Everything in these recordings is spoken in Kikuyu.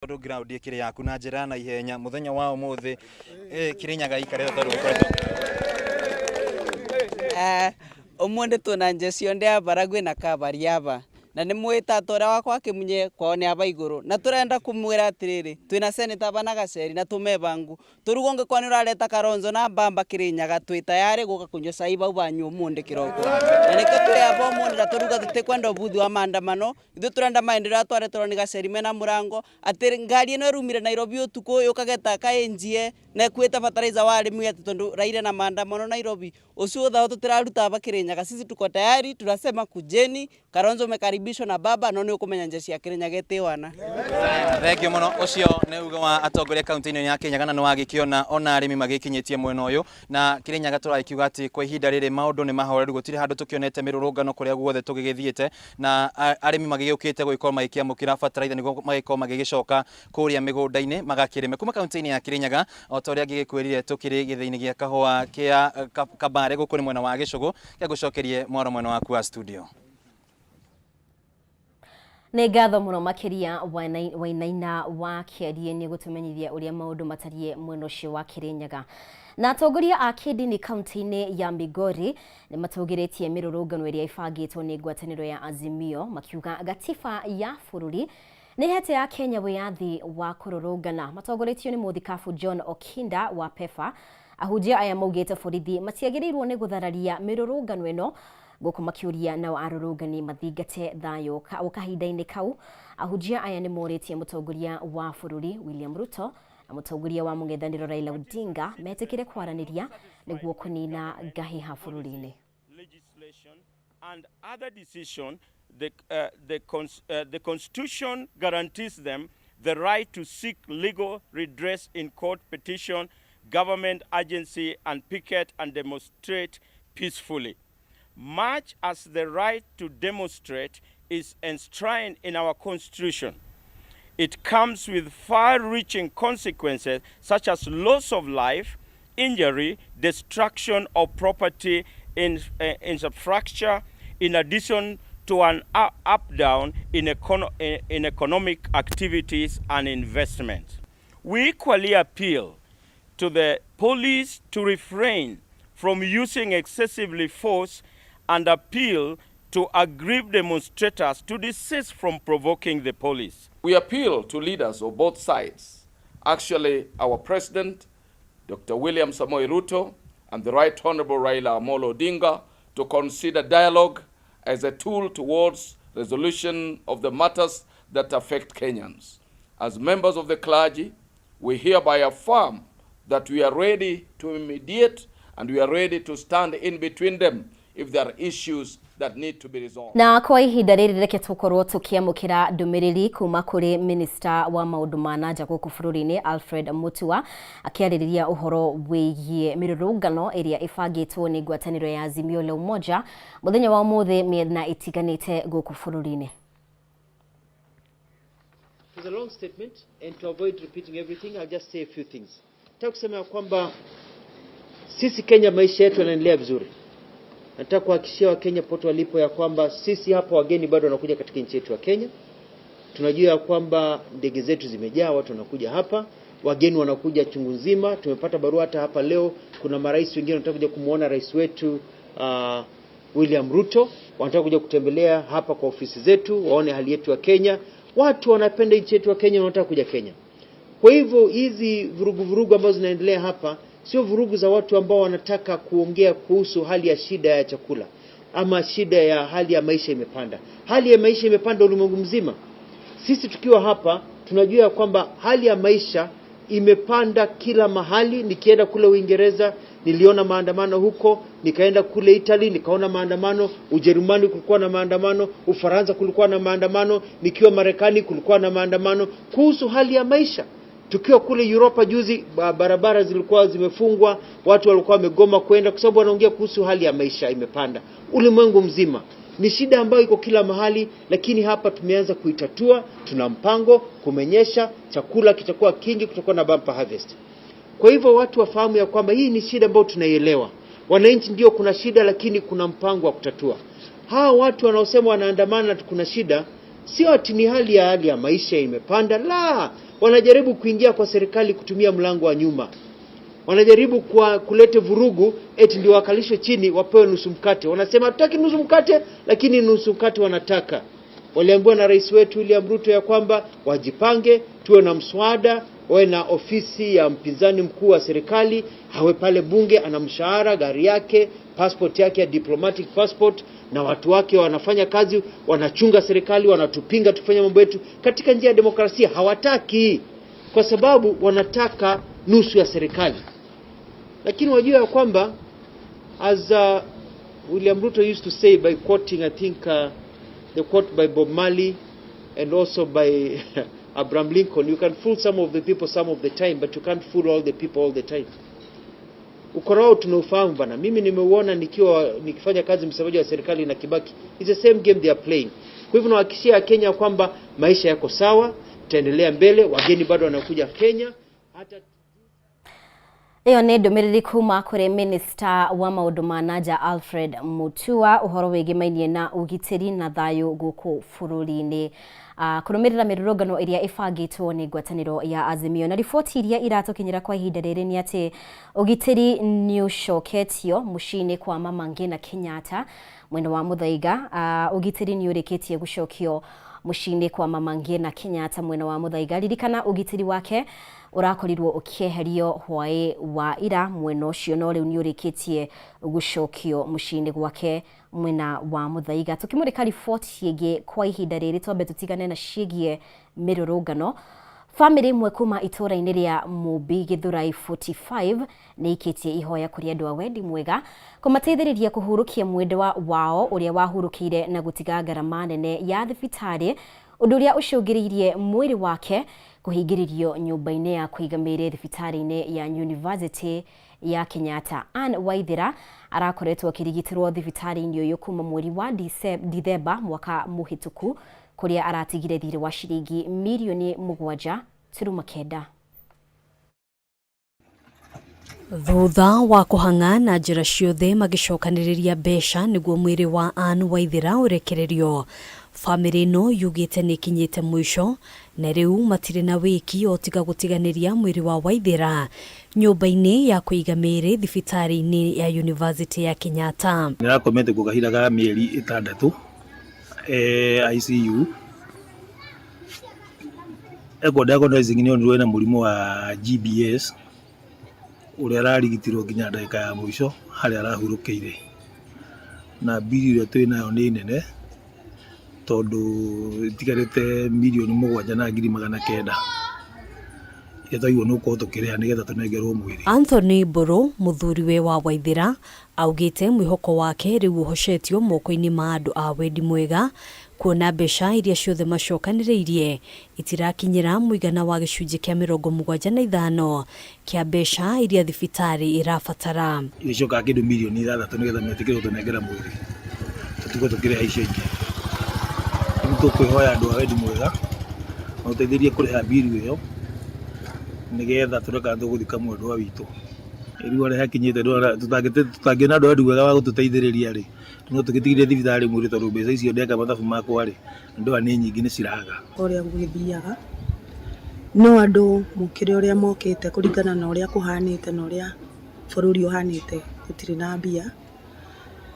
Tondu ground ikiri yaku na njira na ihenya muthenya wa umuthi, Kirinyaga ikarete tondu gukoretwo Umundi twina njeci onde ya Baragwi na Kabariaba na nĩ mwĩ tata ũrĩa wakwa akĩmunye kwao nĩ aba igũrũ na tũrenda kũmwĩra atĩrĩrĩ, twĩna senator aba na Gaceri na tũmebangu tũrugo ũngĩkorwo nĩ ũrareta Kalonzo na mbamba Kĩrĩnyaga, twĩ tayarĩ gũka kũnyua cai bau banyua ũmũndĩ kĩroko, na nĩkĩo twĩ aba ũmũndĩ na tũruga tũtikwenda ũbuthi wa maandamano. Ithuĩ tũrenda maendeleo atwaretwo nĩ Gaceri mena mũrango atĩ ngari ĩno ĩrumire Nairobi ũtukũ yũkageta kaĩnjie na ĩkuĩte fertilizer wa arĩmi atĩ tondũ raire na maandamano Nairobi ucio thao tutiraruta aba Kirinyaga. Sisi tuko tayari, tunasema kujeni. Kalonzo, umekaribishwa na baba, no nĩ ũkũmenya njeci ya Kirinyaga ĩtĩwana. Thank you muno. Ucio nĩ uga wa atongoria kaunti-inĩ ya Kirinyaga, na nĩ wagĩkĩona ona arĩmi magĩkinyĩtie mwena ũyũ na Kirinyaga. Tũragĩkiuga atĩ kwa ihinda rĩrĩ maũndũ nĩ mahoreru, gũtirĩ handũ tũkĩonete mĩrũrũngano kũrĩa guothe tũgĩgĩthiĩte, na arĩmi magĩgĩũkĩte gũgĩkorwo magĩkĩamũkĩra bataraitha nĩguo magĩkorwo magĩgĩcoka kũrĩa mĩgũnda-inĩ magakĩrĩme. Kuma kaunti-inĩ ya Kirinyaga, o ta ũrĩa ngĩgĩkwĩrire, tũkĩrĩ gĩthĩi-inĩ gĩa kahũa kĩa Kabare, gũkũ nĩ mwena wa Gĩcũgũ. Kĩa ngũcokerie mwaro mwena waku wa studio. Nĩ ngatho mũno makĩria, Wainaina wa Kĩarie, nĩ gũtũmenyithia ũrĩa maũndũ matariĩ mwena ũcio wa Kĩrĩnyaga. Na atongoria a kĩndini kaunti-inĩ ya Migori nĩ matũgĩrĩtie mĩrũrũngano ĩrĩa ĩbangĩtwo nĩ ngwatanĩro ya Azimio, makiuga gatiba ya bũrũri nĩ hete ya Kenya wĩyathi wa kũrũrũngana. Matongoretio nĩ mũthikabu John Okinda wa PEFA, ahunjia aya maugĩte borithi matiagĩrĩirwo nĩ gũthararia mĩrũrũngano ĩno, gũkũ makĩũria nao arũrũngani mathingate thayũ. O kahinda-inĩ kau, ahunjia aya nĩ morĩtie mũtongoria wa bũrũri William Ruto na mũtongoria wa mũng'ethanĩro Raila Odinga metĩkĩre kwaranĩria nĩguo kũnina ngahĩha bũrũri-inĩ. Legislation and other decision, the Constitution guarantees them the right to seek legal redress in court, petition government agency, and picket and demonstrate peacefully. Much as the right to demonstrate is enshrined in our Constitution, it comes with far-reaching consequences such as loss of life, injury, destruction of property, infrastructure, in addition to an up-down in economic activities and investment. We equally appeal to the police to refrain from using excessively force and appeal to aggrieved demonstrators to desist from provoking the police. We appeal to leaders of both sides, actually our President, Dr. William Samoei Ruto, and the Right Honorable Raila Amolo Odinga, to consider dialogue as a tool towards resolution of the matters that affect Kenyans. As members of the clergy, we hereby affirm that we are ready to mediate and we are ready to stand in between them if there are issues that need to be resolved. Na kwa ihinda rĩrĩ, reke tũkorwo tũkĩamũkĩra ndũmĩrĩri kuma kũrĩ minista wa maũndũ ma nanja gũkũ bũrũri-inĩ Alfred Mutua, akĩarĩrĩria ũhoro wĩgiĩ mĩrũrũngano ĩrĩa ĩbangĩtwo nĩ ngwatanĩro ya Azimio la Umoja mũthenya wa ũmũthĩ mĩena ĩtiganĩte gũkũ bũrũri-inĩ. It's a long statement, and to avoid repeating everything, I'll just say a few things. Nataka kusema ya kwamba sisi Kenya maisha yetu yanaendelea vizuri. Nataka kuhakikishia Wakenya pote walipo ya kwamba sisi hapa wageni bado wanakuja katika nchi yetu ya Kenya. Tunajua ya kwamba ndege zetu zimejaa, watu wanakuja hapa, wageni wanakuja chungu nzima. Tumepata barua hata hapa leo, kuna marais wengine wanataka kuja kumuona rais wetu William Ruto, wanataka kuja kutembelea hapa kwa ofisi zetu, waone hali yetu ya Kenya. Watu wanapenda nchi yetu ya Kenya, wanataka kuja Kenya. Kwa hivyo hizi vurugu vurugu ambazo zinaendelea hapa sio vurugu za watu ambao wanataka kuongea kuhusu hali ya shida ya chakula ama shida ya hali ya maisha imepanda. Hali ya maisha imepanda ulimwengu mzima. Sisi tukiwa hapa tunajua kwamba hali ya maisha imepanda kila mahali. Nikienda kule Uingereza niliona maandamano huko, nikaenda kule Italy nikaona maandamano, Ujerumani kulikuwa na maandamano, Ufaransa kulikuwa na maandamano, nikiwa Marekani kulikuwa na maandamano kuhusu hali ya maisha. Tukiwa kule Europa juzi, barabara zilikuwa zimefungwa, watu walikuwa wamegoma kwenda kwa sababu wanaongea kuhusu hali ya maisha imepanda ulimwengu mzima. Ni shida ambayo iko kila mahali, lakini hapa tumeanza kuitatua. Tuna mpango, kumenyesha, chakula kitakuwa kingi, kutakuwa na bumper harvest. Kwa hivyo watu wafahamu ya kwamba hii ni shida ambayo tunaielewa. Wananchi, ndio kuna shida, lakini kuna mpango wa kutatua. Hawa watu wanaosema wanaandamana na kuna shida, Sio ati ni hali ya maisha imepanda, la, wanajaribu kuingia kwa serikali kutumia mlango wa nyuma. Wanajaribu kwa kuleta vurugu eti ndio wakalishwe chini wapewe nusu mkate. Wanasema hatutaki nusu mkate, lakini nusu mkate wanataka. Waliambiwa na rais wetu William Ruto ya kwamba wajipange, tuwe na mswada, wawe na ofisi ya mpinzani mkuu wa serikali, awe pale bunge, ana mshahara, gari yake, passport yake ya diplomatic passport, na watu wake wanafanya kazi, wanachunga serikali, wanatupinga tufanye mambo yetu katika njia ya demokrasia. Hawataki, kwa sababu wanataka nusu ya serikali, lakini wajua ya kwamba, as William Ruto used to say by quoting, I think, the quote by Bob Marley and also by Abraham Lincoln, "You can fool some of the people some of the time, but you can't fool all the people all the time." Ukora wao tunaufahamu bana. Mimi nimeuona nikiwa nikifanya kazi msemaji wa serikali na Kibaki. It's the same game they are playing. Kwa hivyo nawahakikishia Kenya kwamba maisha yako sawa, tutaendelea mbele, wageni bado wanakuja Kenya hata Ĩyo nĩ ndũmĩrĩri kuma kũrĩ minista wa maũndũ ma nanja Alfred Mutua ũhoro wĩgĩmainie na ũgitĩri na thayũ gũkũ bũrũri-inĩ, kũrũmĩrĩra mĩrũrũngano ĩrĩa ĩbangĩtwo nĩ ngwatanĩro ya Azimio. Na riboti iria iratũkinyĩra kwa ihinda rĩrĩ nĩ atĩ ũgitĩri nĩ ũcoketio mũciĩ-inĩ kwa Mama Ngina Kenyatta mwena wa Muthaiga. Ũgitĩri nĩ ũrĩkĩtie gũcokio mũciĩ-inĩ kwa Mama Ngina Kenyatta mwena wa Muthaiga. Ririkana ũgitĩri wake ũrakorirwo ũkĩeherio hwaĩ wa ira mwena ũcio, no rĩu nĩ ũrĩkĩtie gũcokio mũciĩ-inĩ gwake mwena wa Muthaiga. Tukimũrĩka riboti ĩngĩ kwa ihinda rĩrĩ, twambe tũtigane na ciĩgiĩ mĩrũrũngano. Bamĩrĩ ĩmwe kuma itũũra-inĩ rĩa Mumbi Gĩthũrai 45 nĩ ikĩtie ihoya kũrĩ andũ a wendi mwega kũmateithĩrĩria kũhurũkia mwendwa wao ũrĩa wahurũkĩire na gũtiga ngarama nene ya thibitarĩ, ũndũ ũrĩa ũcũngĩrĩirie mwĩrĩ wake kũhingĩrĩrio nyũmba-inĩ ya kũiga mĩĩrĩ thibitarĩ-inĩ ya University ya Kenyatta. Ann Waithera arakoretwo akĩrigitĩrwo thibitarĩ-inĩ ũyũ kuma mweri wa Dithemba mwaka mũhĩtũku, kũrĩa aratigire thirĩ wa ciringi mirioni 7.9. Thutha wa kũhang'a na njĩra ciothe magĩcokanĩrĩria mbeca nĩguo mwĩrĩ wa Ann Waithera ũrekererio, bamĩrĩ ĩno yugĩte nĩ ĩkinyĩte mũico na rĩu matirĩ na wĩki o tiga gũtiganĩria mwĩrĩ wa Waithera nyũmba-inĩ ya kũiga mĩĩrĩ thibitarĩ-inĩ ya University ya Kenyatta. Nĩarakomete kwa kahinda ka mĩeri 6 ICU ekwo diagnosing nĩ onirwo ena mũrimũ wa GBS, ũrĩa ararigitirwo nginya ndagĩka ya mũico harĩa arahurũkĩire. Na mbiri ĩrĩa twĩ nayo nĩ nene, tondũ ĩtigarĩte 7,900,000 iria twagĩrĩirwo nĩ gũkorwo tũkĩrĩha nĩgetha tũnengerwo mwĩrĩ. Anthony Mburu, mũthuriwe wa Waithera, augĩte mwĩhoko wake rĩu ũhocetio moko-inĩ ma andũ a wendi mwega, kuona mbeca iria ciothe macokanĩrĩirie itirakinyĩra mũigana wa gĩcunjĩ kĩa 75 kĩa mbeca iria thibitarĩ ĩrabatara. Iria ciokaga kĩndũ 6,000 nĩgetha metĩkĩre gũtũnengera mwĩrĩ, tũtigwo tũkĩrĩha icio ingĩ. Rĩu tũkwĩhoya andũ a wendi mwega matũteithĩrĩrie kũrĩha mbiru ĩyo, nĩgetha tũrore kana tũgũthika mwendwa witũ. Rĩu harĩa hakinyĩte, tũtangĩona andũ a wendi mwega wa gũtũteithĩrĩria rĩ, no tũgĩtigithie thibitarĩ mwĩrĩ, tondũ mbeca icio ndeka mathabu makwa rĩ, ndona nĩ nyingĩ, nĩ ciraga. Ũrĩa gũgĩthiaga no andũ mokĩre ũrĩa mokĩte kũringana na ũrĩa kũhanĩte na ũrĩa bũrũri ũhanĩte, gũtirĩ na mbia.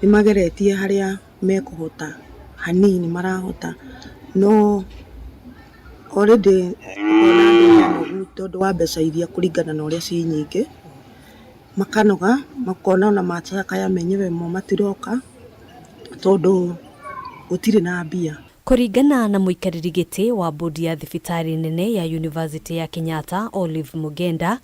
Nĩ mageretie harĩa mekũhota, hanini marahota, no already ũkona andũ nĩ anogu tondũ wa mbeca iria kũringana na ũrĩa ciĩ nyingĩ, makanoga, makona ona macakaya menyewe mo matiroka tondũ gũtirĩ na mbia. Kũringana na mũikarĩri gĩtĩ wa bodi ya thibitarĩ nene ya University ya Kenyatta, Olive Mugenda,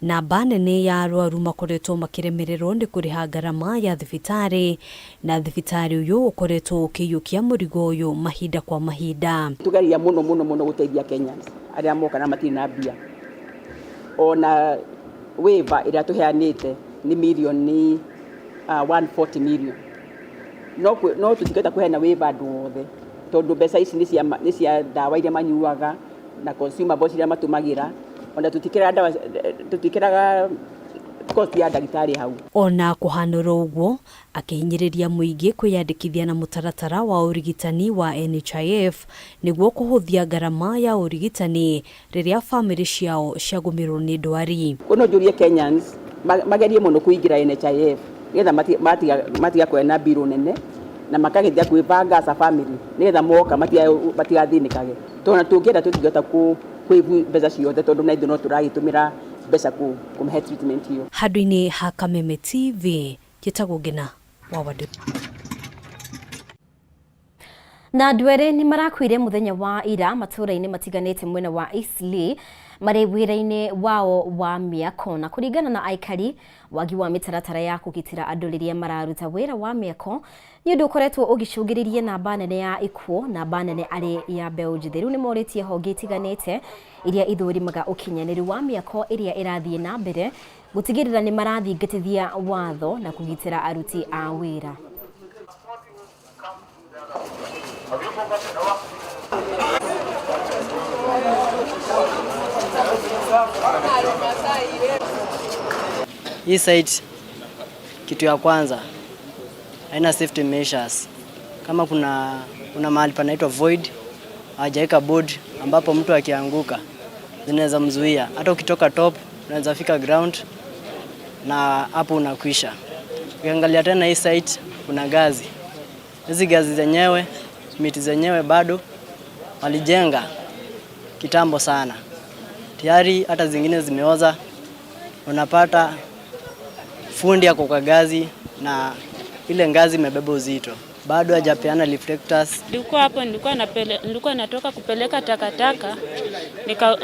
namba nene ya arwaru makoretwo makĩremererwo nĩ kũrĩha ngarama ya thibitarĩ, na thibitarĩ ũyũ ũkoretwo ũkĩiyũkia mũrigo ũyũ mahinda kwa mahinda. Tugeria mũno mũno mũno gũteithia Kenyans arĩa moka na matirĩ na mbia. Ona waiver ĩrĩa tũheanĩte nĩ mirioni 140 million, no tũtingĩhota kũheana waiver andũ othe, tondũ mbeca ici nĩ cia ndawa iria manyuaga na consumables iria matũmagĩra. Ona tũtikĩraga ndawa, tũtikĩraga cost ya ndagĩtarĩ hau. Ona kũhanũra ũguo, akĩhinyĩrĩria mũingĩ kwĩyandĩkithia na mũtaratara wa ũrigitani wa NHIF nĩguo kũhũthia ngarama ya ũrigitani rĩrĩa bamĩrĩ ciao ciagũmĩrwo nĩ ndwari. No njũrie Kenyans magerie mũno kũingĩra NHIF nĩgetha matiga kuoya na mbirũ nene na makagĩthia kwĩbanga as a family nĩgetha moka matigathĩnĩkage, tondũ ona tũngĩenda tũtingĩhota kũĩbu mbeca ciothe, tondũ na ithuĩ no tũragĩtũmĩra mbeca kũmahe treatment ĩyo. Handũ-inĩ ha Kameme TV, njĩtagwo Ngina wa Wandũ. Na andũ erĩ nĩ marakuire mũthenya wa ira matũũra-inĩ matiganĩte mwena wa Eastleigh marĩ wĩra-inĩ wao wa mĩako. Na kũringana na aikari, wagi wa mĩtaratara ya kũgitĩra andũ rĩrĩa mararuta wĩra wa mĩako nĩ ũndũ ũkoretwo ũgĩcũngĩrĩria namba nene ya ikuũ, namba nene arĩ ya mbeũ njĩthĩ. Rĩu nĩ morĩtie honge itiganĩte iria ithũrimaga ũkinyanĩru wa mĩako ĩrĩa ĩrathiĩ na mbere gũtigĩrĩra nĩ marathingatithia watho na kũgitĩra aruti a wĩra. Hii site kitu ya kwanza haina safety measures. Kama kuna mahali panaitwa void, hawajaweka board ambapo mtu akianguka zinaweza mzuia. Hata ukitoka top unaweza fika ground na hapo unakwisha. Ukiangalia tena hii site kuna gazi. Hizi gazi zenyewe, miti zenyewe bado walijenga kitambo sana. Tayari hata zingine zimeoza. Unapata fundi ako kwa gazi na ile ngazi imebeba uzito. Bado hajapeana reflectors. Nilikuwa hapo, nilikuwa natoka kupeleka takataka,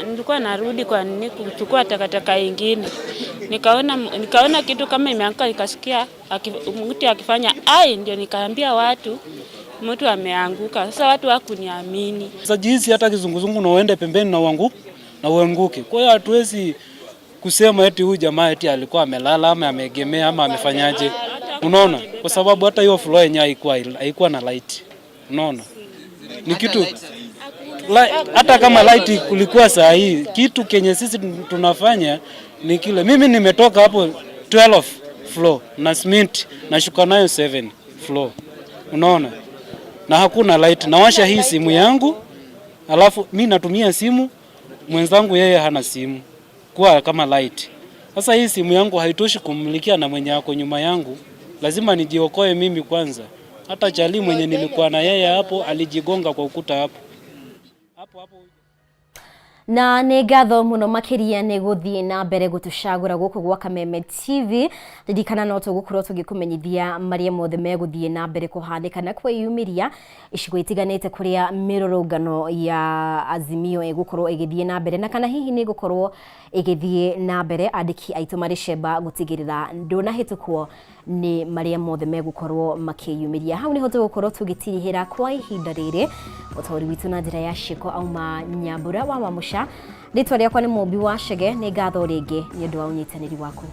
nilikuwa narudi kwa nini kuchukua takataka ingine. Nikaona kitu kama imeanguka, nikasikia mtu akifanya ai, ndio nikaambia watu mtu ameanguka. Sasa watu hawakuniamini. Sasa jinsi hata kizunguzungu na uende pembeni na uangu na uanguke. Kwa hiyo hatuwezi kusema eti huyu jamaa eti alikuwa amelala ama ameegemea ama amefanyaje. Unaona? Kwa sababu hata hiyo floor yenyewe haikuwa na light. Unaona? Ni kitu hata kama light kulikuwa saa hii, kitu kenye sisi tunafanya ni kile. Mimi nimetoka hapo 12 floor na cement nashuka nayo 7 floor. Unaona? Na hakuna light. Nawasha hii simu yangu, alafu mimi natumia simu, mwenzangu yeye hana simu kuwa kama light. Sasa hii simu yangu haitoshi kumlikia na mwenye ako nyuma yangu, lazima nijiokoe mimi kwanza. Hata chali mwenye nilikuwa na yeye hapo alijigonga kwa ukuta hapo. Hapo hapo. Na nĩ ngatho mũno makĩria nĩ gũthiĩ na mbere gũtũcagũra gũkũ gwa Kameme TV. Ririkana no tũgũkorwo tũgĩkũmenyithia marĩa mothe megũthiĩ na mbere kũhanĩka na kwĩyumĩria icigo itiganĩte kũrĩa mĩrũrũngano ya Azimio ĩgũkorwo ĩgĩthiĩ na mbere na kana hihi nĩ ĩgũkorwo ĩgĩthiĩ na mbere. Andĩki aitũ marĩ cemba gũtigĩrĩra ndũnahĩtũkwo nĩ marĩa mothe megũkorwo makĩyumĩria. Hau nĩho tũgũkorwo tũgĩtirihĩra kwa ihinda rĩrĩ. Ũtaũri witũ na njĩra ya ciĩko auma Nyambura wa Wamũca. Rĩtwa rĩakwa nĩ Mũmbi wa Chege. Nĩ ngatho rĩngĩ nĩ ũndũ wa ũnyitanĩri waku.